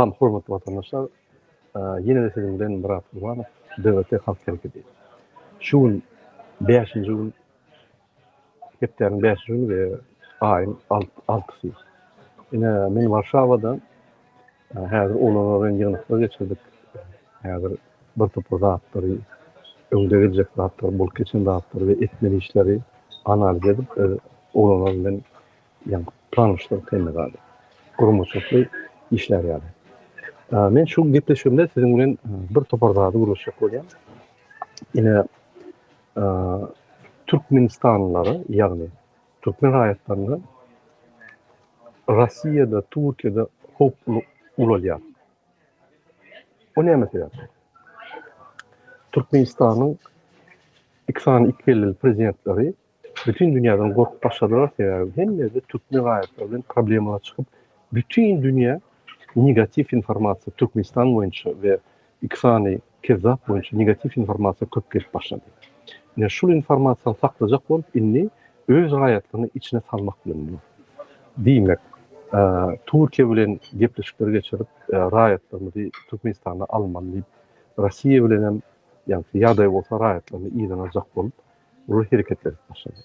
Salam hormatly watandaşlar. Ýene-de siziň bilen Myrat Gurbanow, DWT Halk Hereketi. Şu gün bäşinji gün, hepdäniň bäşinji güni we aýyň altysy. Ine, men Warşawada häzir oglanlar bilen ýygnaklar geçirdik. Häzir bir topar zatlary, öňde geljek zatlary, bolup geçen zatlary we etmeli işleri analiz edip, oglanlar bilen Ýagny planlaşdyryp hemme zady. Guramaçylykly işlär ýaly. Men şu gepleşigimde siziň bilen bir topar zady gürleşjek bolýan. Ine Türkmenistanlylara, ýagny türkmen raýatlaryna Russiýada, Türkiýede howp ulalýar. O näme sebäpli? Türkmenistanyň iki sany iki kelleli prezidentleri Bütin dünýäden gorkup başladylar sebäbi hemme ýerde türkmen raýatlary bilen problemalar çykyp bütin dünýä negatiw informasiýa Türkmenistan boýunça we iki sany kezzap boýunça negatiw informasiýa köp gelip başlady. Ine şul informasiýany saklajak bolup indi öz raýatlaryny içine salmak bilen bular. Diýmek Türkiýe bilen gepleşikler geçirip raýatlarymyzy Türkmenistana almaly diýip Russiýa bilenem ýagny ýagdaý bolsa raýatlaryny yzyna aljak bolup Bular hereket edip başlady.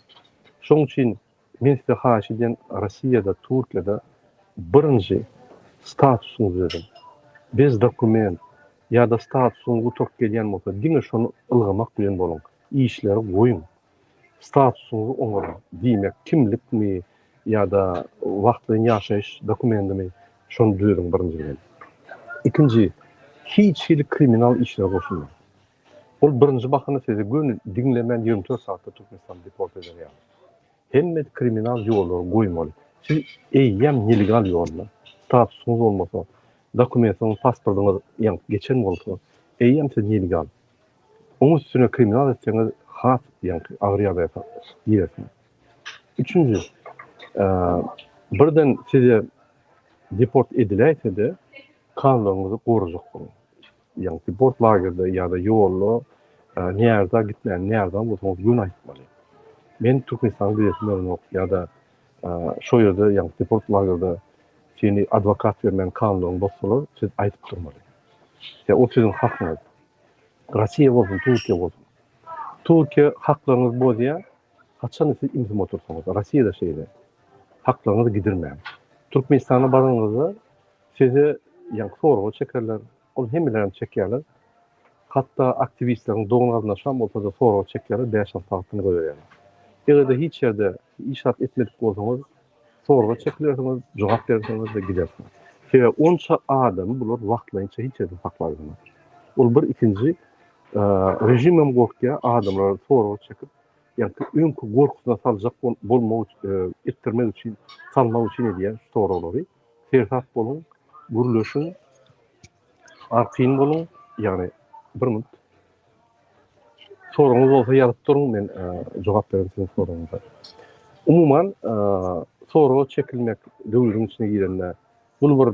Şonuň üçin men size haýyş edýän Rossiýada, Türkiýede birinji statusyňyzy beriň. Bez dokument ýa-da statusyňyz gutaryp gelýän bolsa diňe şony ylgamak bilen boluň. Işleri goýuň. Statusyňyzy oňaryň. Diýmek kimlikmi ýa-da wagtlaýyn ýaşaýyş dokumendimi şony düzüň birinji bilen. Ikinji hiç hili kriminal işlere goşulmaň. Ol birinji bahana sizi göni diňlemän 24 sagatda Türkmenistana deport eder ýaly. Hemme kriminal ýollary goýmaly. Siz eýýäm nelegal ýolda. Statusyňyz bolmasa, dokumentiňiz, pasportyňyz ýaňky geçen bolsa, eýýäm siz nelegal. Oň üstüne kriminal etseňiz has ýaňky agyr ýagdaýa girersiňiz. Üçünji, birden size deport ediläýse-de, kanunlaryňyzy gorajak boluň. Ýagny bort lagerde ýa-da ýolda närda gitmäni närda bolsaňyz göni aýtmaly. Men Türkmenistana gidesim gelenok ýa-da şo ýerde ýagny deport lagerde seni adwokat bermän kanunlaryňy bozsalar siz aýdyp durmaly. Ýa ol siziň hakyňyz. Rossiýa bolsun Türkiýe bolsun. Türkiýe haklaryňyzy bozýa haçanda siz ümsüm otursaňyz. Rossiýada şeýle. Haklaryňyzy gidirmäň. Türkmenistana baranyňyzda Sizi ýaňky soraga çekerler. Ol hemmelerem çekýärler. Hatda aktiwistleriň dogan-garyndaşam bolsa-da soraga çekýärler, bäş-alty sagatdan goýberýärler. Eger-de hiç ýerde hiç zat etmedik bolsaňyz, soraga çekilersiňiz, jogap berersiňiz we gidersiňiz. Sebäbi onça adamy bular wagtlaýynça hiç ýerde saklap bilenok. Ol bir, ikinji, režimem gorkýar, adamlary soraga çekip, ýaňky öňki gorkusyna saljak bolmak, etdirmek üçin, salmak üçin edýär şu soraglary. Seresap boluň, gürleşiň, arkaýyn boluň, ýagny bir minut. Soragyňyz bolsa ýazyp duruň, men jogap bererin siziň soragyňyza. Umuman, soraga çekilmek döwletiň içine girende bul bir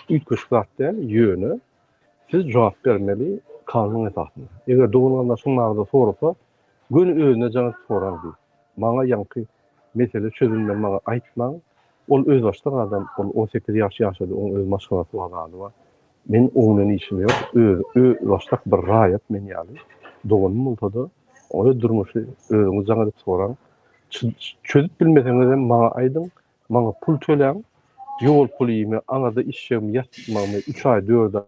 üýtgeşik zat däl, ýöne siz jogap bermeli kanunyň esasynda. Eger dogan-garyndaşyň barada sorasa, göni özüne jaň edip soraň diý. Maňa ýaňky mesele çözülmän maňa aýtmaň, Ol özbaşdak adam, ol 18 ýaş ýaşady, oň öz maşgalasy bar, zady bar. Men oň bilen işim ýok. Özi özbaşdak bir raýat men ýaly. Doganym bolsa-da, öz durmuşy özüňiz jaň edip soraň. Çözüp bilmeseňizem maňa aýdyň, maňa pul töläň. Ýol pulymy, aňyrda işjegimi, ýatmagymy üç aý, dört aý.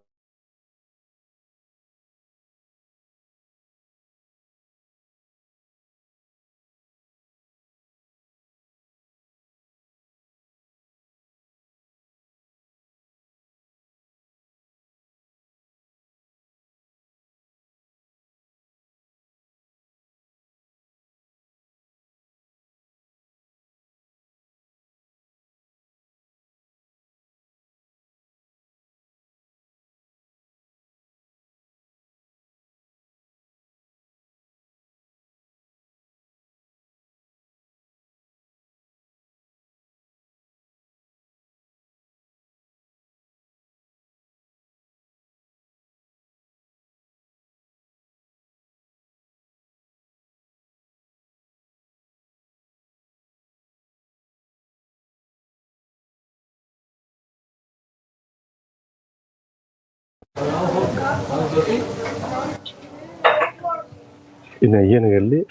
Ine ýene geldi.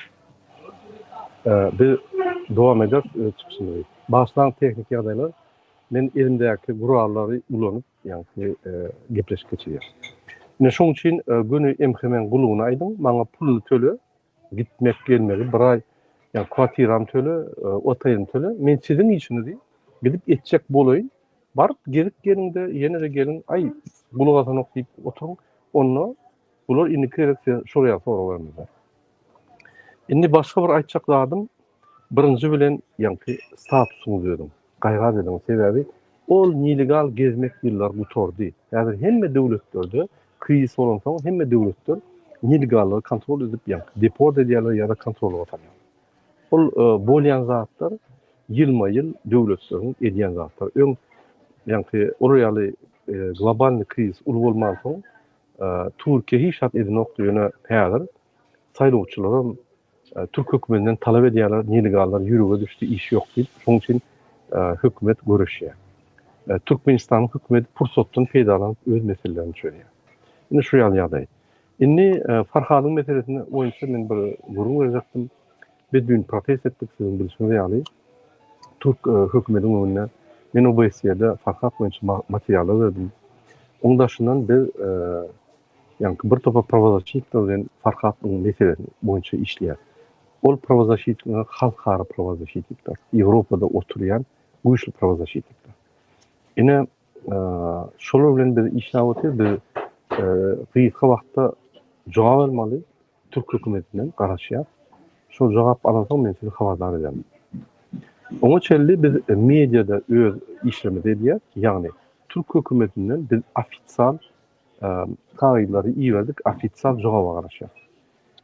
Biz dowam ederis öz çykyşymyzy. Bagyşlaň tehniki ýagdaýlar. Men elimdäki gurallary ulanyp, ýaňky gepleşik geçirýän. Ine şoň üçin göni MHM-iň gulugyna aýdyň, maňa puluny töle, gitmek gelmegi bir aý, ýa kwartiramy töle, otelimi töle, men siziň işiňizi gidip etjek bolaýyn, baryp gezip geliňde ýene-de geliň, aý gulak asanok diýip oturyň, onda bular indiki gezek size şol ýaly sorag bermezler. Indi başga bir aýtjak zadym, birinji bilen ýaňky statusyňyzy özüň gaýrat ediň, sebäbi ol nelegal gezmek ýyllar gutardy. Häzir hemme döwletlerde krizis bolansoň hemme döwletler nelegallary kontrol edip ýaňky deport edýärler ýa-da kontrollyga salýarlar. Ol bolýan zatlar ýylma-ýyl döwletleriň edýän zatlary. Öň ýaňky olar ýaly globalnyý krizis uly bolmansoň Türkiýe hiç zat edenokdy, ýöne häzir saýlawçylaram türk hökümetinden talap edýärler, nelegallar ýürege düşdi, iş ýok diýip, şonuň üçin hökümet göreşýär. Türkmenistanyň hökümeti pursatdan peýdalanyp öz meselelerini çözýär. Indi şu ýaly ýagdaý. Indi Farhadyň meselesini boýunça men bir gürrüň berjekdim. Biz düýn protest etdik, siziň bilşiňiz ýaly, türk hökümetiň öňünde. Men OBSE-de Farhat boýunça materiallar berdim. Oň daşyndan biz ýaňky bir topar prawozaşitnikler bilen Farhatyň meselesi boýunça işleýäris. Ol prawozaşitnikler halkara prawozaşitnikler, Ýewropada oturýan güýçli prawozaşitnikler. Ine, şolar bilen biz işläp otyrys. Biz gysga wagtda jogap almaly. Türk hökümetinden garaşýas. Şol jogap alansoň men sizi habardar ederin. Oňa çenli biz mediada öz işlerimizi edýäs. Ýagny türk hökümetinden biz ofisial kagyzlary iberdik, ofisial jogaba garaşýas.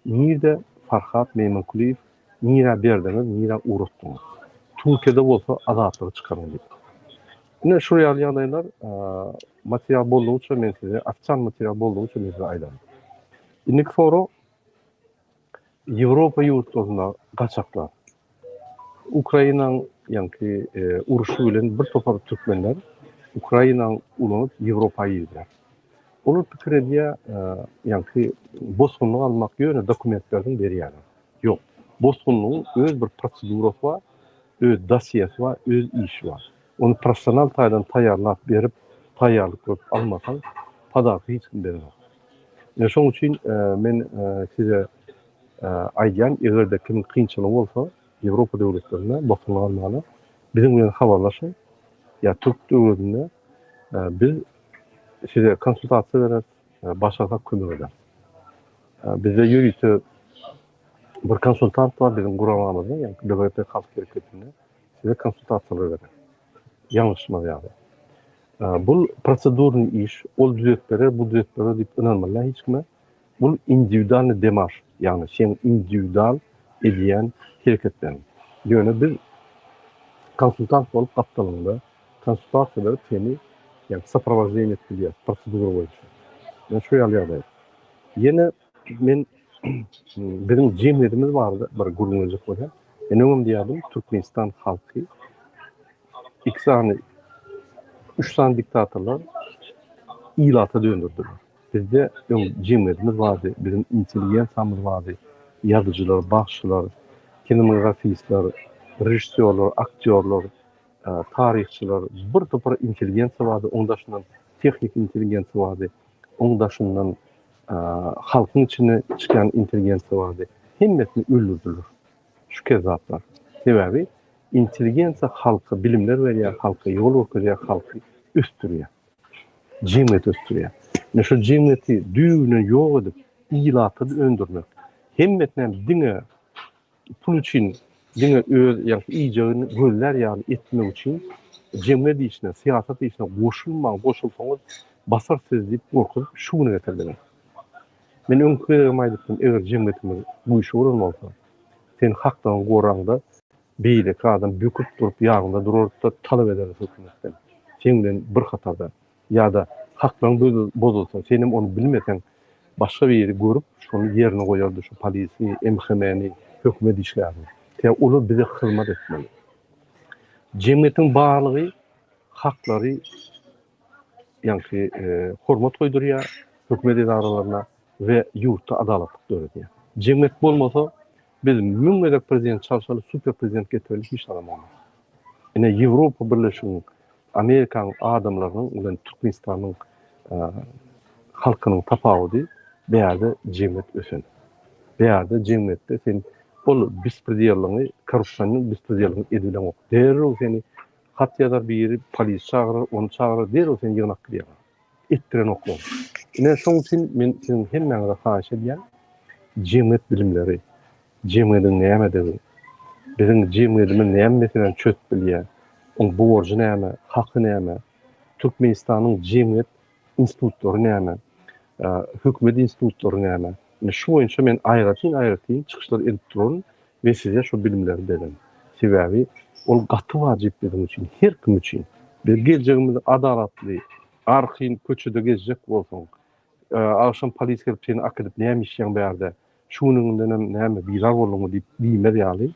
Nirde Farhat Meýmankulyýew, nirä berdiňiz, nirä ugratdyňyz? Türkiýede bolsa azatlyga çykaryň diýip. Ine şul ýaly ýagdaýlar material boldugyça men size, ofisial material boldugyça men size aýdaryn. Indiki sorag, Ýewropa ýurtlarynda gaçaklar. Ukrainaň ýaňky urşy bilen bir topar türkmenler Ukrainaň ulanyp Ýewropa girdiler. Olar pikir edýär, ýaňky bosgunlyk almak ýöne dokumentlerini berýärler. Ýok. Bosgunlygyň öz bir prosedurasy bar, öz dosýesi bar, öz işi bar. Ony professional taýdan taýýarlap berip, taýýarlyk görüp almasaň, podarka hiç kim berenok. Ine şoň üçin men size aýdýan, eger-de kimiň kynçylygy bolsa Ýewropa döwletlerinde bosgunlyk almaga biziň bilen habarlaşyň ýa türk döwletinde biz size konsultasiýa bereris, başarsak kömek ederis. Bizde ýörite bir konsultant bar biziň guramamyzda, ýagny BVP halk hereketinde size konsultasiýalar berer. Ýalňyşmaz ýaly. Bul prosedurnyý iş, ol düzet berer, bu düzet berer diýip ynanmaly däl hiç kime. Bul indiwidualnyý demarş, ýagny seň indiwidual edýän hereketleriň. Ýöne biz konsultant bolup gapdalyňda konsultasiýa berip seni ýagny soprowaždeniýe edip bilýäris prosedura boýunça. Ýöne şu ýaly ýagdaý. Ýene men biziň jemgyýetimiz barada bir gürrüň berjek bolýan. Men öňem diýýärdim, Türkmenistan halky iki sany, üç sany diktatorlar ilata döndürdiler. Bizde öň jemgyýetimiz bardy, biziň intelligensiýamyz bardy, ýazyjylar, bagşylar, kinemografistler, režissýorlar, aktýorlar, taryhçylar, bir topar intelligensiýa bardy, oň daşyndan tehniki intelligensiýa bardy, oň daşyndan halkyň içine çykýan intelligensiýa bardy. Hemmesini öldürdiler şu kezzaplar. Sebäbi intelligensiýa halka bilimler berýär, halka ýol görkezýär, halky ösdürýär. Jemgyýeti ösdürýär. Ine şu jemgyýeti düýbünden ýok edip, ilaty öndürmek, hemmesinem diňe pul üçin, diňe öz ýagny iýjegini gözlär ýaly etmek üçin jemgyýet işine, syýasat işine goşulmaň, goşulsaňyz basar sizi diýip gorkuzyp şu güne getirdiler. Men öňki gezegem aýdypdym, eger jemgyýetimiz güýçli bolan bolsa, sen haklaryňy goraňda beýleki adam böküp durup ýanyňda durardy-da talap ederdi hökümetden, seň bilen bir hatarda. Ýa-da haklaryň bozulsa, senem ony bilmeseň, başga biri görüp, şony ýerine goýardy, şu polisi, MHM-ni, hökümet işgärini. Sebäbi olar bize hyzmat etmeli. Jemgyýetiň barlygy haklary ýaňky hormat goýdurýar. hökümet edaralaryna we ýurtda adalatlyk döredýär. Jemgyýet bolmasa, biz müň gezek prezident çalşaly, super prezident getireli hiç zadam bolmaz. Ine Ýewropa Birleşiginiň, Amerikanyň adamlarynyň bilen Türkmenistanyň halkynyň tapawudy bärde jemgyýet ösen. Bärde jemgyýetde sen ol bespredelligiňi, korrupsiýanyň bespredelligini edibileňok. Derrew seni hat ýazar biri, polis çagyrar, ony çagyrar, derrew seni ýygnap gidýärler. Etdirenoklar. Ine şoň üçin men siziň hemmäňize haýyş edýän, jemgyýet bilimleri, jemgyýediň nämedigi, biziň jemgyýedimiz näme meseläni çözüp bilýär, oň borjy näme, haky näme, Türkmenistanyň jemgyýet institutlary näme, hökümet institutlary näme, ine şu boýunça men aýratyn-aýratyn çykyşlar edip duraryn we size şu bilimleri bererin. Sebäbi ol gaty wajyp biziň üçin, her kim üçin. Biz geljegimizi adalatly, arkaýyn köçede gezjek bolsaň, agşam polis gelip seni akidip näme işýäň bärde, şu günüňdenem näme bizar bolduňmy diýip diýmez ýaly,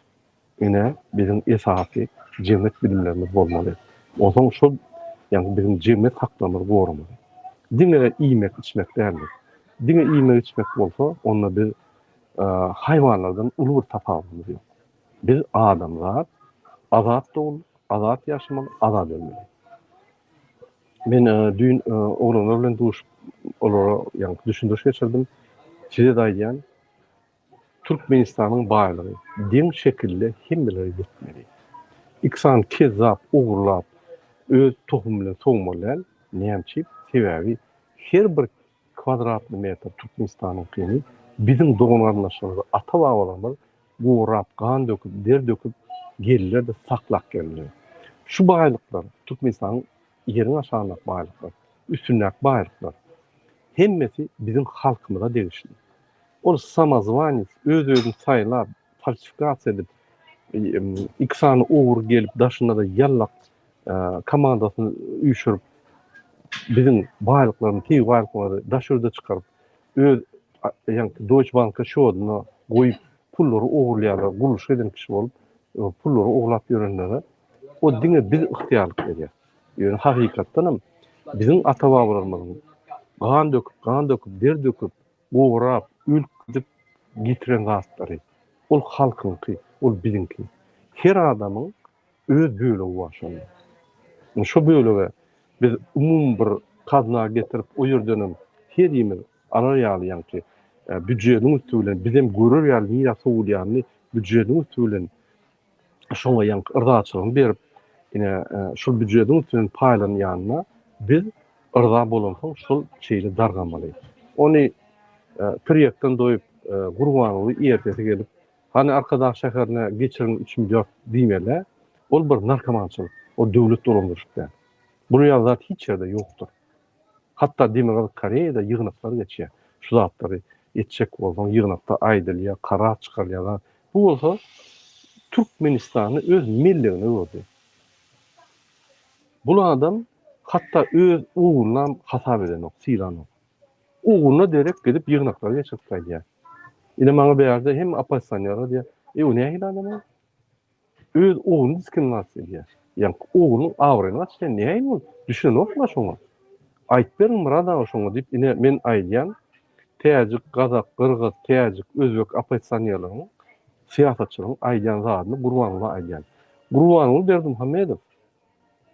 ine biziň esasy jemgyýet bilimlerimiz bolmaly. Onsoň şol ýagny biziň jemgyýet haklarymyzy goramaly. Diňe iýmek içmek däldir. Diňe iýmek içmek bolsa, onda biz haýwanlardan uly bir tapawudymyz ýok. Biz adamzat, azat doguldyk, azat ýaşamaly, azat ölmeli. Men düýn oglanlar bilen duşup, olara ýaňky düşündiriş geçirdim. Size-de aýdýan, Türkmenistanyň baýlygy deň şekilde hemmelere ýetmeli. Iki sany kezzap ogurlap, öz tohumy bilen sowmaly däl. Näme üçin? Sebäbi her bir Kwadratly metr Türkmenistanyňkyny biziň dogan-garyndaşlarymyz, ata-babalarymyz gorap, gan döküp, der döküp geldiler-de saklap geldiler. Şu baýlyklar, Türkmenistanyň ýeriň aşagyndaky baýlyklar, üstündäki baýlyklar hemmesi biziň halkymyza degişli. Ol samozwanec, öz-özüni saýlap, falsifikasiýa edip, iki sany ogry gelip daşynda-da ýallak komandasyny üýşürip, biziň baýlyklarymyzy, tebigy baýlyklarymyzy daş ýurda çykaryp, öz ýaňky Deutsche Banka şoduna goýup, pullary ogurlaýarlar, gurluşyk eden kişi bolup, pullary ogurlap ýörenlere o diňe biz ygtyýarlyk berýär. Ýöne hakykatdan hem biziň ata-babalarymyzyň gan döküp, gan döküp, der döküp, gorap, ölüp gidip getiren zatlary, ol halkyňky, ol biziňki. Her adamyň öz bölegi bar şonda. Indi şo bölege biz umumy bir gazna getirip, o ýerdenem herimiz alar ýaly ýaňky býujetiň üsti bilen bizem görer ýaly nirä sowulýanyny býujetiň üsti bilen şoňa ýaňky yrzaçylygyny berip, ine şol býujetiň üsti bilen paýlanýanyna biz yrza bolansoň şol şeýle dargamaly. Ony tirýekden doýup Gurbanguly ertesi gelip Hany Arkadag şäherine geçiriň üç milliard diýmeli-ä. Ol bir narkomançylyk. Ol döwlet dolandyryşyk däl. Bular ýaly zat hiç ýerde ýokdur. Hatda Demirgazyk Koreýada ýygnaklar geçýär. Şu zatlary etjek bolsaň ýygnakda aýdylýar, karar çykarylýar zat. Bu bolsa Türkmenistany öz mellegine öwürdi. Bul adam hatda öz oglunam hasap edenok, sylanok. Ogluna derek gidip ýygnaklary geçirip gaýdýar. Ine maňa bärde hemme oppozisionerler diýýär, E o nähili adam ol? Öz ogluny diskriminasiýa edýär. Ýaňky oglunyň abraýyny gaçyrýar. Nähili ol? Düşünenokmy şoňa? Aýdyp beriň Myrat aga şoňa diýip, ine men aýdýan, täjik, gazak, gyrgyz, täjik, özbek oppozisionerleriň, syýasatçylaryň aýdýan zadyny Gurbanguly aýdýan. Gurbanguly Berdimuhamedow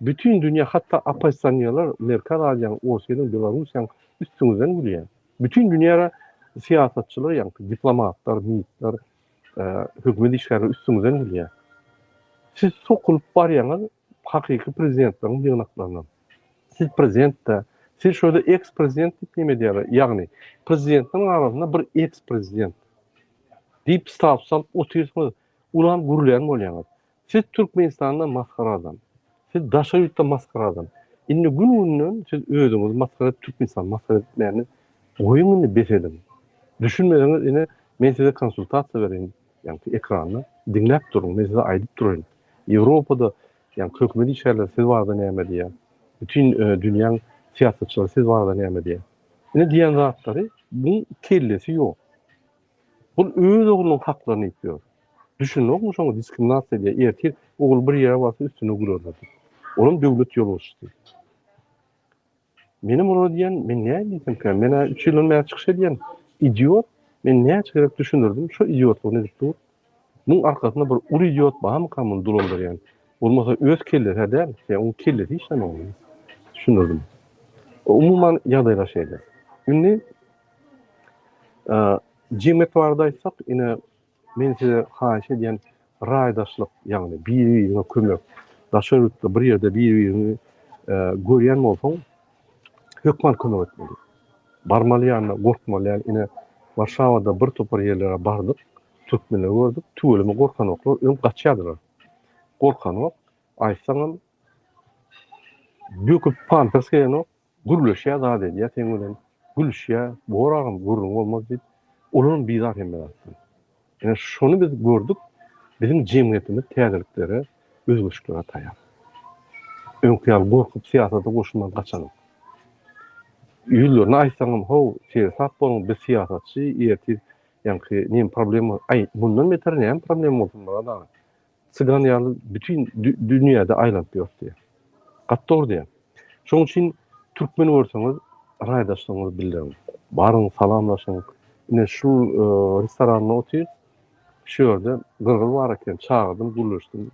Bütin dünýä hatda oppozisionerler Merkez Aziýanyň, Orsýetiň, Belarussiýanyň üstüňizden gülýär. Bütin dünýä syýasatçylar ýaňky diplomatlar, MIT-ler, hökümet işgärleri üstüňizden gülýär. Siz sokulyp barýaňyz hakyky prezidentleriň ýygnaklaryna. Siz prezident-dä. Siz şo ýerde eks-prezident diýip neme edýärler? Ýagny prezidentleriň arasynda bir eks-prezident diýip status alyp otyrsyňyz. Ulam gürleýän bolýaňyz. Siz Türkmenistanda masgara adam. Siz daşary ýurtda masgara adam. Indi gün günden siz özüňizi masgara edip Türkmenistany masgara etmäni goýuň indi bes ediň. Düşünmeseňiz ine men size konsultasiýa bereýin ýaňky ekranda diňläp duruň men size aýdyp duraýyn. Ýewropada ýaňky hökümet işgärleri siz barada näme diýýär. Bütin dünýäň syýasatçylary siz barada näme diýýär. Ine diýen zatlary buň kellesi ýok. Bul öz oglunyň haklaryny iýip ýör. Düşünenokmy şoňa diskriminasiýa edýär ertir ogly bir ýere barsa üstüne gülerler diýip. Olam döwlet ýolbaşçysy. Menem olara diýýän, men näme diýsemkäm, men-ä üç ýyldan bäri çykyş edýän, idiot, men näçe gezek düşündirdim, şo idiotlygyny edip dur. Muň arkasynda bir uly idiot barmyka muny dolandyrýan? Bolmasa öz kellesi-hä däl, sebäbi oň kellesi işlenok diýip düşündirdim. Umuman ýagdaýlar şeýle. Indi jemgyýet barada aýtsak, ine men size haýyş edýän raýdaşlyk, ýagny biri-biriňe kömek, daşary ýurtda bir ýerde biri-biriňi görýän bolsaň, hökman kömek etmeli. Barmaly ýanyna, gorkmaly däl. Ine, Warşawada bir topar ýerlere bardyk, türkmenleri gördük, tüweleme gorkanoklar, öň gaçýardylar. Gorkanok, aýtsaňam döküp pampers geýenok, gürleşýär, zat edýär seň bilen, gülüşýär, bor agam, gürrüň bolmaz diýip, olaram bizar hemme zatdan. Ine şony biz gördük, biziň jemgyýetimiz täzeliklere, özgerişliklere taýýar. Öňki ýaly gorkup syýasata goşulman gaçanok. Ýüzlerine aýtsaňam, how, seresap boluň, biz syýasatçy, ertir ýaňky neme problema, aý, mundan beter näme problema bolsun Myrat aga? Cygan ýaly bütin dünýäde aýlanyp ýör diýýär. Gaty dogry diýýär. Şonuň üçin türkmen görseňiz raýdaşlygyňyzy bildiriň. Baryň salamlaşyň. Ine şu restoranda otyr. Şu ýerde gyrgyz bar eken, çagyrdym, gürleşdim.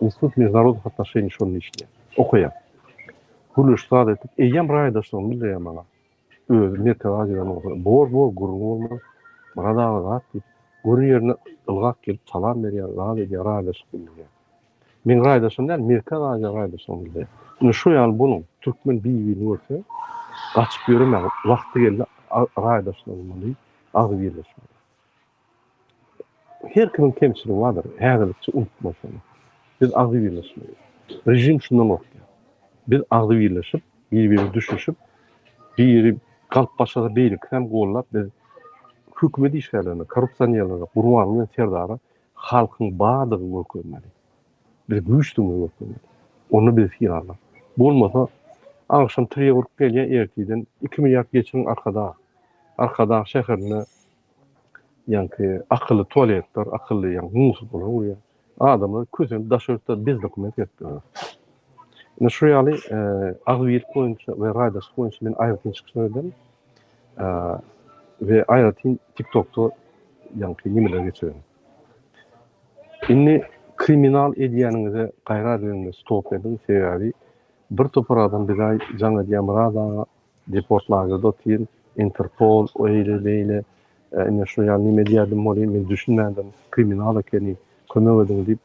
Institut межdunarодных отношений şonda işleýär. Okaýar. Gürleşip zat etdik. Eýýäm raýdaşlygyny bildirýär maňa. Özi Merkezi Aziýadan bolsa, bor, bor, gürrüňi bolmaz. Myrat aga zat diýip, gören ýerinde ylgap gelip salam berýär, zat edýär, raýdaşlyk bildirýär. Meň raýdaşym däl, Merkezi Aziýa raýdaşlygyny bildirýär. Ine şu ýaly boluň, türkmen bir-birini görse, gaçyp ýöremäň, wagty geldi raýdaşlanmaly, agzybirleşmeli. Her kimiň kemçiligi bardyr, häzirlikçe unutma şony. Biz agzybirleşmeli. Režim şundan gorkýar. Biz agzybirleşip, bir-birimize düşünişip, biri galyp başlasa beýlekisi hem gollap biz hökümet işgärlerine, korrupsionerlere, Gurbanguly bilen Serdara halkyň bardygyny görkezmeli. Biz güýçdügimizi görkezmeli. Onda bizi sylarlar. Bolmasa agşam tirýek urup gelýär ertirden iki milliard geçiriň Arkadag. Arkadag şäherinde ýaňky akylly tualetler, akylly ýaňky musurkalar gurýar. Adamlar kösenip daşary ýurtda bez dokument gerek bolýar. Ine şu ýaly agzybirlik boýunça we raýdaşlyk boýunça men aýratyn çykyşlar ederin. We aýratyn TikTokda ýaňky nimeler geçirerin. Indi kriminal edýäniňize gaýrat ediň we stop ediň, sebäbi bir topar adam bize jaň edýär Myrat aga Deport lagerde otyryn, Interpol, o eýle, beýle, ine şu ýaly neme edýärdim welin, men düşünmändim, kriminal ekeni, kömek ediň diýip.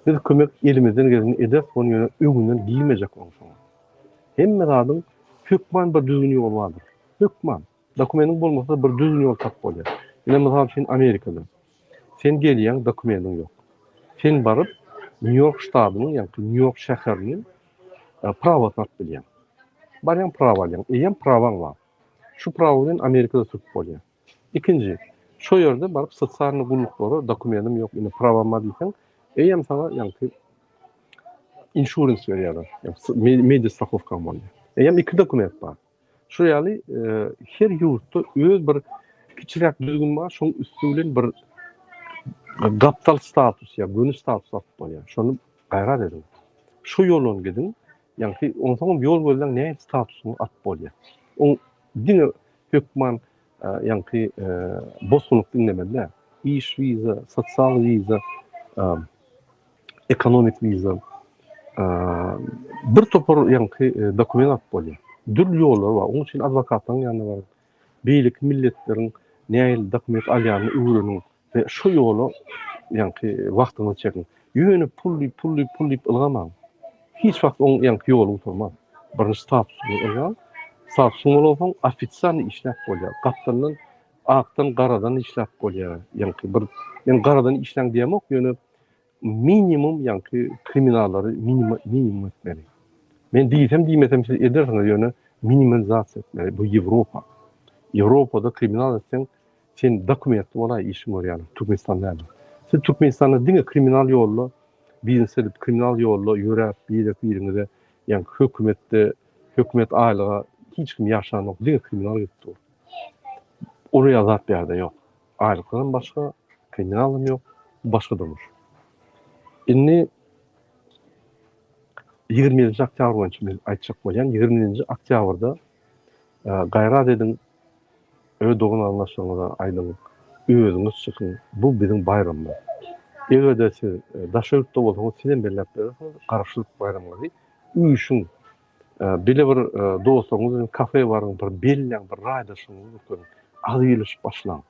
Biz kömek elimizden gelenini ederis, ony ýöne öňünden girmejek boluň şoňa. Hemme zadyň hökman bir düzgün ýoly bardyr. Hökman. Dokumentiň bolmasa-da bir düzgün ýol tapyp bolýar. Ine mysal üçin Amerikada. Sen gelýäň, dokumentiň ýok. Sen baryp Nýu-Ýork ştadynyň, ýagny Nýu-Ýork şäheriniň prawasyny alyp bilýäň. Barýaň prawa alýaň. Eýýäm prawaň bar. Şu prawa bilen Amerikada sürüp bolýar. Ikinji, şo ýerde baryp sosialnyý gulluklara dokumentim ýok, ine prawam bar diýseň, eýýäm saňa ýaňky insurance berýärler. Media strahowkaň bolýar. Eýýäm iki dokument bar. Şu ýaly her ýurtda öz bir kiçiräk düzgün bar, şoň üsti bilen bir gapdal status ýa göni status alyp bolýar. Şony gaýrat ediň. Şu ýoldan gidiň. Ýaňky onsoňam ýol gözläň nähili statusyňy alyp bolýar. Oň diňe hökman ýaňky bosgunlyk diňlemeli däl. Iş wiza, sosial wiza, ekonomik wiza, bir topar ýaňky dokument alyp bolýar. Dürli ýollary bar. Onuň üçin adwokatlaryň ýanyna baryň. Beýleki milletleriň nähili dokument alýanyny öwreniň we şo ýola ýaňky wagtyňyzy çekiň. Ýöne pul diýip, pul diýip, pul diýip ylgamaň. Hiç wagt oň ýaňky ýoly gutarmaz. Birinji statusyňy ylgaň. Statusyň bolansoň ofitsialnyý işläp bolýar. Gapdaldan akdan garadan işläp bolýar. Ýaňky bir men garadan işläň diýemok, ýöne minimum ýaňky kriminallary minimum etmeli. Men diýsem diýmesem siz edersiňiz ýöne minimalizasiýa etmeli. Bu Ýewropa. Ýewropada kriminal etseň sen dokumentli bolaý işiň görýärler. Türkmenistan däl. Siz Türkmenistanda diňe kriminal ýolda biznes edip kriminal ýolda ýöräp birek biriňize ýaňky hökümetde hökümet aýlyga hiç kim ýaşanok diňe kriminal gidip dur. Olar ýaly zat bärde ýok. Aýlyklaram başga, kriminalam ýok, bu başga durmuş. Indi. 27-nji oktýabr boýunça men aýtjak bolýan, 27-nji oktýabrda gaýrat ediň, öz dogan-garyndaşlaryňyza aýdyň, özüňiz çykyň, bu biziň baýramymyz. Eger-de siz daşary ýurtda bolsaňyz, sizem belläp berersiňiz, Garaşsyzlyk baýramyňyzy üýşüň, bile bir dostlaryňyz bilen kafe baryň, bir belläň, bir raýdaşlygyňyzy görkeziň, agzybirleşip başlaň.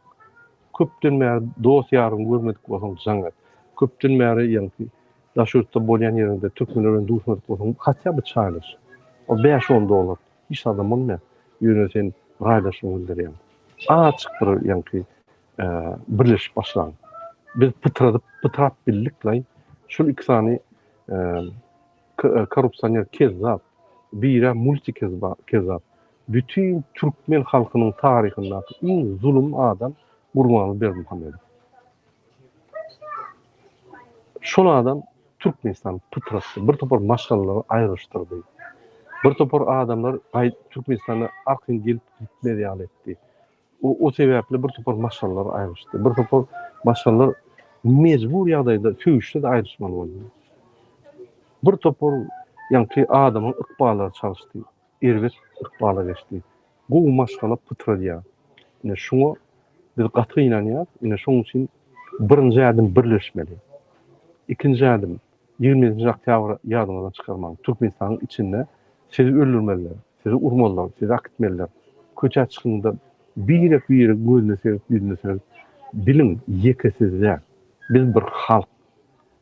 Köpden bäri dost-ýaryňy görmedik bolsaň jaň et. Köpden bäri ýaňky daş ýurtda bolýan ýeriňde türkmenler bilen duşmadyk bolsaň hatýa bir çaýlaş. O bäş-on dollar hiç zadam bolmaýar. Ýöne sen raýdaşlygyňy bildirýäň. Azajyk bir ýaňky birleşip başlaň. Biz pytradyp, pytrap bildik-laý. Şul iki sany korrupsioner kezzap, birä multi kezzap. Bütin türkmen halkynyň taryhyndaky iň zulum adam Gurbanguly Berdimuhamedow. Şol adam Türkmenistany pytratdy, bir topar maşgalalary aýrylyşdyrdy. Bir topar adamlar Türkmenistana arkaýyn gelip gitmez ýaly etdi. O sebäpli bir topar maşgalalar aýrylyşdy. Bir topar maşgalalar mejbur ýagdaýda söýüşse-de aýrylyşmaly boldy. Bir topar ýaňky adamyň ykballary çalyşdy. Erbet ykbala geçdi. Gowy maşgala pytradýar. Ine şuňa biz gaty gynanýarys. Ine şonuň üçin birinji ädim birleşmeli. Ikinji ädim 27-nji oktýabry ýadyňyzdan çykarmaň. Türkmenistanyň içinde sizi öldürmezler, sizi urmazlar, sizi akitmezler. Köçä çykyňda birek-birek gözüne seredip, ýüzüne seredip biliň ýeke siz däl. Biz bir halk.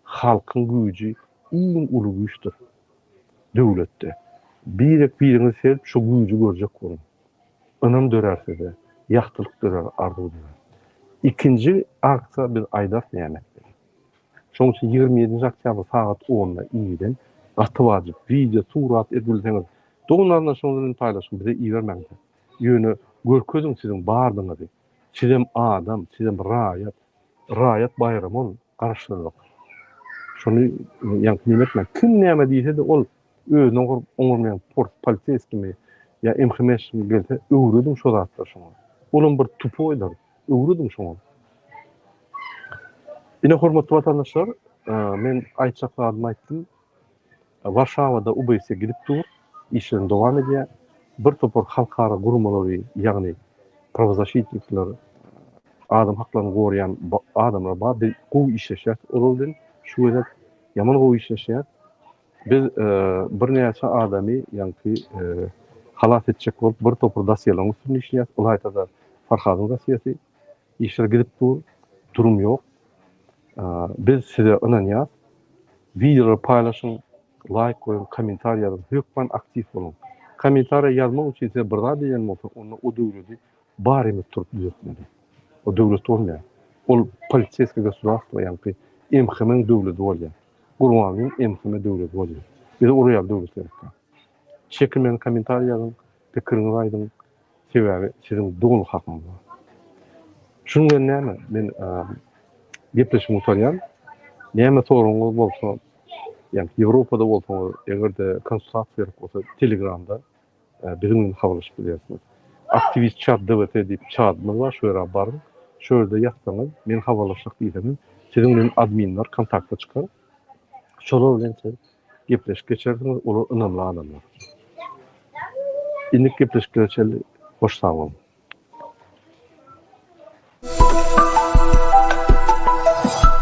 Halkyň güýji iň uly güýçdür. Döwletde. Birek-biriňizi seredip şo güýji görjek boluň. Ynam dörär sizde, ýagtylyk dörär, arzuw dörär. Ikinji aksiýa biz aýdarys näme etmeli. Şonuň üçin 27-nji oktýabr sagat onda irden gaty wajyp wideo, surat edip bilseňiz dogan-garyndaşlaryňyz bilen paýlaşyň, bize ibermäň-de. Ýöne görkeziň siziň bardygyňyzy. Sizem adam, sizem raýat. Raýat baýramy ol, garaşsyzlyk. Şony ýaňky neme etmäň. Kim näme diýse-de ol özüni oňarmaýan poliseýskimi ýa MHM-şimi gelse öwrediň şo zatlary şoňa. Olam bir tupoýdyr. Öwrediň şoňa. Ine hormatly watandaşlar, men aýtjak zadymy aýtdym. Warşawada UBS gidip dur, işlerini dowam edýär. Bir topar halkara guramalary, ýagny prawozasşitnikler, adam haklaryny goraýan adamlar bar. Biz gowy işleşýäris olar bilen. Şu gezek ýaman gowy işleşýäris. Biz birnäçe adamy ýaňky halas etjek bolup bir topar dosýelaryň üstünde işleýäris. Ylaýta-da Farhadyň dosýesi. Işler gidip dur, durum ýok. Biz size ynanýas. Wideolary paýlaşyň, laýk goýuň, kommentariý ýazyň, hökman aktiw boluň. Kommentariýa ýazmak üçin size bir zat diýen bolsa, onda o döwledi barymyz turup düzetmeli. O döwlet bolmaýar. Ol poliseýskiý gosudarstwo, ýaňky MHM-iň döwledi bolýar. Gurbangulyň MHM döwledi bolýar. Bize olar ýaly döwlet gerek däl. Çekinmän kommentariý ýazyň, pikiriňizi aýdyň. Sebäbi siziň doly hakyňyz bar. Şunuň bilen näme, men gepleşigi gutarýan. Näme soragyňyz bolsa, ýagny Ýewropada bolsaňyz, eger-de konsultasiýa gerek bolsa, Telegramda biziň bilen habarlaşyp bilýärsiňiz. Aktiwist çat DWT diýip çatymyz bar, şo ýere baryň. Şo ýerde ýazsaňyz, men habarlaşjak diýseňiz, siziň bilen adminler kontakta çykar. Şolar bilen siz gepleşik geçersiňiz, olar ynamly adamlar. Indiki gepleşiklere çenli hoş sag boluň.